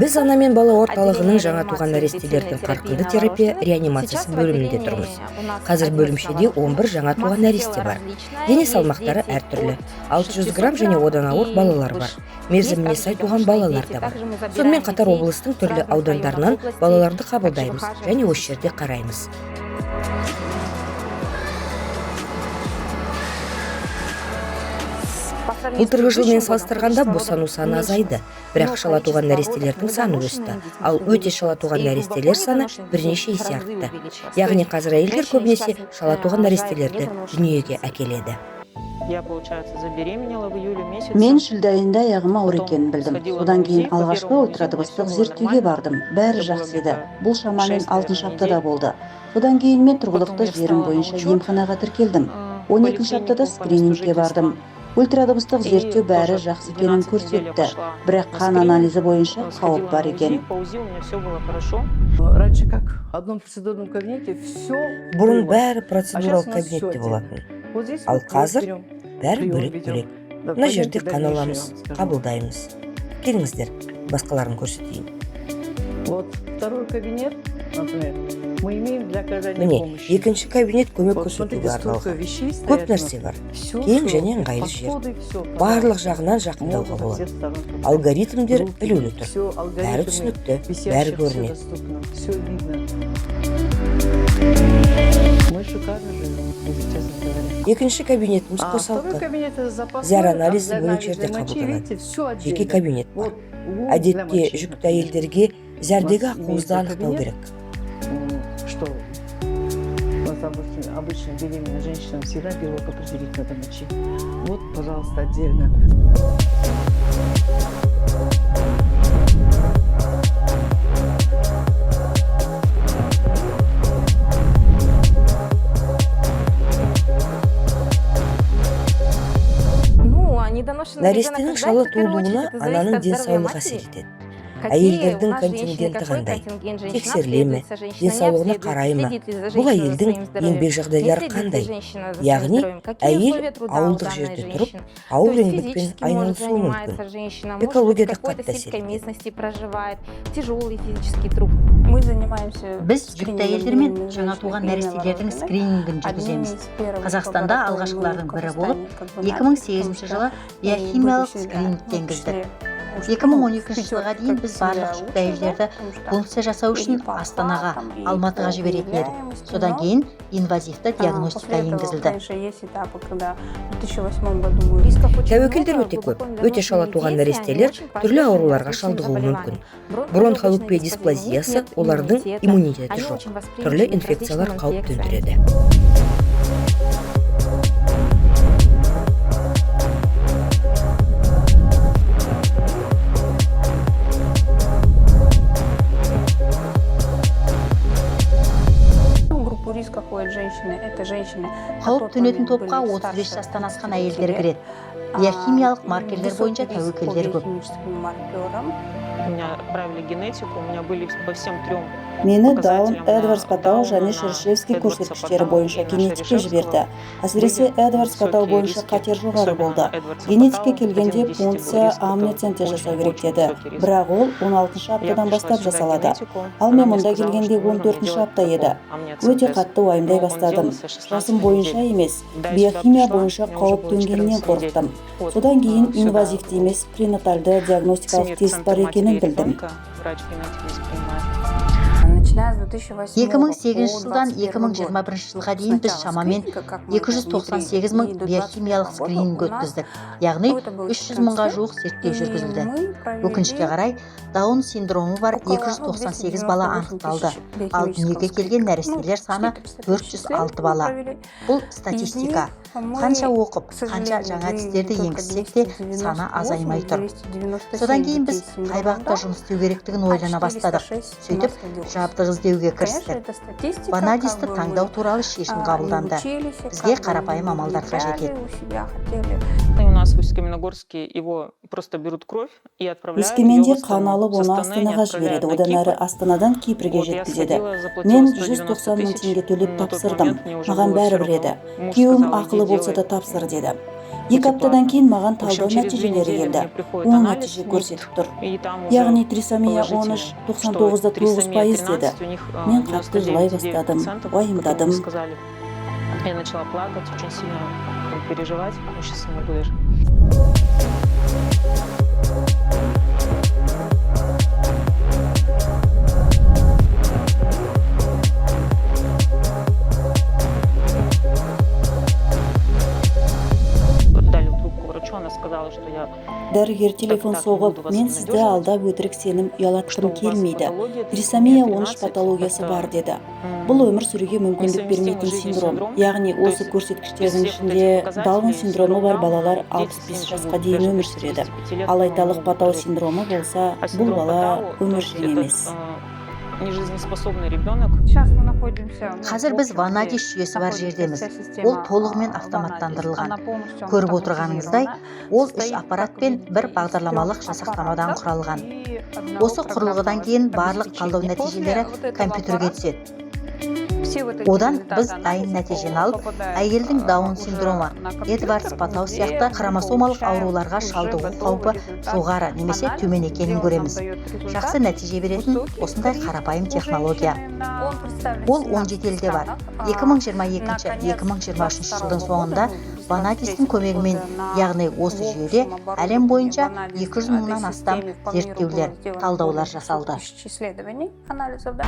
Біз ана мен бала орталығының жаңа туған нәрестелердің қарқынды терапия реанимациясы бөлімінде тұрмыз. Қазір бөлімшеде 11 жаңа туған нәресте бар. Дене салмақтары әртүрлі: 600 грамм және одан ауыр балалар бар, мерзіміне сай туған балалар да бар. Сонымен қатар облыстың түрлі аудандарынан балаларды қабылдаймыз және осы жерде қараймыз. Былтырғы жылмен салыстырғанда босану саны азайды, бірақ шала туған нәрестелердің саны өсті. Ал өте шала туған нәрестелер саны бірнеше есе артты. Яғни қазір әйелдер көбінесе шала туған нәрестелерді дүниеге әкеледі. Я, получается, забеременела в июле месяце. Мен шілде айында аяғым ауыр екенін білдім. Содан кейін алғашқы ультрадыбыстық зерттеуге бардым. Бәрі жақсы еді. Бұл шамамен алтыншы аптада болды. Содан кейін мен тұрғылықты жерім бойынша емханаға тіркелдім. 12-ші аптада скринингке бардым. Ультрадыбыстық зерттеу бәрі жақсы екенін көрсетті, бірақ қан анализі бойынша қауіп бар екен. По УЗИ у меня все было хорошо. Раньше как в одном процедурном кабинете все. Бұрын бәрі процедуралық кабинетте болатын, ал қазір бәрі бөлек бөлек. Мына жерде қан аламыз, қабылдаймыз. Келіңіздер, басқаларын көрсетейін. Вот второй кабинет, например, мы имеем для оказания Міне, помощи. екінші кабинет көмек көрсетуге арналған. Көп нәрсе бар. Кең және ыңғайлы жер. Барлық жағынан жақындауға болады. Алгоритмдер ілулі тұр. Бәрі түсінікті, бәрі көрінеді. Все видно. Мы шикарно живем, если честно говоря. Екінші кабинетіміз А второй қосалқы. кабинет — это запасной. Зәр анализі Для бөлек жерде анализа мочи, қабылданады. видите, все Жеке отдельно. кабинет бар. Вот угол для Әдетте мочи, жүкті например. әйелдерге зәрдегі ақуызды анықтау керек. Что у нас обычно беременным женщинам всегда белок определить надо мочи. Вот, пожалуйста, отдельно. Нәрестенің шала туылуына ананың денсаулығы әсер етеді. Әйелдердің контингенті қандай, тексеріле ме, денсаулығына қарай ма, бұл әйелдің еңбек жағдайлары қандай? Яғни әйел ауылдық жерде тұрып, ауыр еңбекпен айналысуы мүмкін. Экология да қатты әсер етеді. Тяжелый физический труд. Мы занимаемся Біз жүкті әйелдер мен жаңа туған нәрестелердің скринингін жүргіземіз. Қазақстанда алғашқылардың бірі болып 2008 жылы биохимиялық скринингті енгіздік. 2012 жылға дейін біз барлық жүкті әйелдерді пункция жасау үшін Астанаға, Алматыға жіберетін едік. Содан кейін инвазивті диагностика енгізілді. Тәуекелдер өте көп. Өте шала туған нәрестелер түрлі ауруларға шалдығуы мүмкін: бронхоөкпе дисплазиясы, олардың иммунитеті жоқ, түрлі инфекциялар қауіп төндіреді. Группу риска входят женщины. Это женщины Қауіп төнетін топқа 35 жастан асқан әйелдер кіреді. Биохимиялық маркерлер бойынша тәуекелдер көп. У меня отправили генетику, у меня были по всем трем Мені Даун, Эдвардс Патау және Шерешевский көрсеткіштері бойынша генетикке жіберді. Әсіресе Эдвардс Патау бойынша қатер жоғары болды. Генетикке келгенде пункция, амниоцентез жасау керек деді, бірақ ол 16 аптадан бастап жасалады. Ал мен мұнда келгенде 14 апта еді. Өте қатты уайымдай бастадым. Жасым бойынша емес, биохимия бойынша қауіп төнгенінен қорықтым. Содан кейін инвазивті емес пренатальды диагностикалық тест бар екенін білдім. Врач-генетик здесь принимает. Начиная с 2008 2008 жылдан 2021 жылға дейін біз шамамен 298 мың биохимиялық скрининг өткіздік, яғни 300 мыңға жуық зерттеу жүргізілді. Өкінішке қарай, Даун синдромы бар 298 бала анықталды, ал дүниеге келген нәрестелер саны 406 бала. Бұл статистика. Қанша оқып, қанша жаңа әдістерді енгізсек те, саны азаймай тұр. Содан кейін біз қай бағытта жұмыс істеу керектігін ойлана бастадық. Сөйтіп, жабдық іздеуге кірістік. Ванадисті таңдау туралы шешім қабылданды. Бізге қарапайым амалдар қажет еді. И у нас в Усть-Каменогорске его просто берут кровь и отправляют. Өскеменде қан алып, оны Астанаға жібереді, одан әрі Астанадан Кипрге жеткізеді. Мен 190 мың теңге төлеп тапсырдым. Маған бәрібір еді. Күйеуім ақылы болса да, тапсыр деді. 2 аптадан кейін маған талдау нәтижелері келді. Оң нәтиже көрсетіп тұр, яғни трисомия 13 99,9% деді. Мен қатты жылай бастадым, уайымдадым. Я начала плакать, очень сильно переживать. Сейчас не могу даже. Дали трубку врачу, она сказала, что я Дәрігер телефон соғып, мен сізді алдап, өтірік сенім ұялатқым келмейді, трисомия 13 патологиясы бар деді. Бұл өмір сүруге мүмкіндік бермейтін синдром, яғни осы көрсеткіштердің ішінде Даун синдромы бар балалар 65 жасқа дейін өмір сүреді. Ал айталық, Патау синдромы болса, бұл бала өміршең емес. Нежизнеспособный ребенок. Қазір біз Ванадис жүйесі бар жердеміз. Ол толығымен автоматтандырылған. Көріп отырғаныңыздай, ол үш аппарат пен бір бағдарламалық жасақтамадан құралған. Осы құрылғыдан кейін барлық талдау нәтижелері компьютерге түседі. Одан біз дайын нәтижені алып, әйелдің Даун синдромы, Эдвардс Патау сияқты хромосомалық ауруларға шалдығу қаупі жоғары немесе төмен екенін көреміз. Жақсы нәтиже беретін осындай қарапайым технология. Ол 17 елде бар. 2022-2023 жылдың соңында Ванадистің көмегімен, яғни осы жүйеде әлем бойынша 200 мыңнан астам зерттеулер, талдаулар жасалды. Исследований, анализов, да.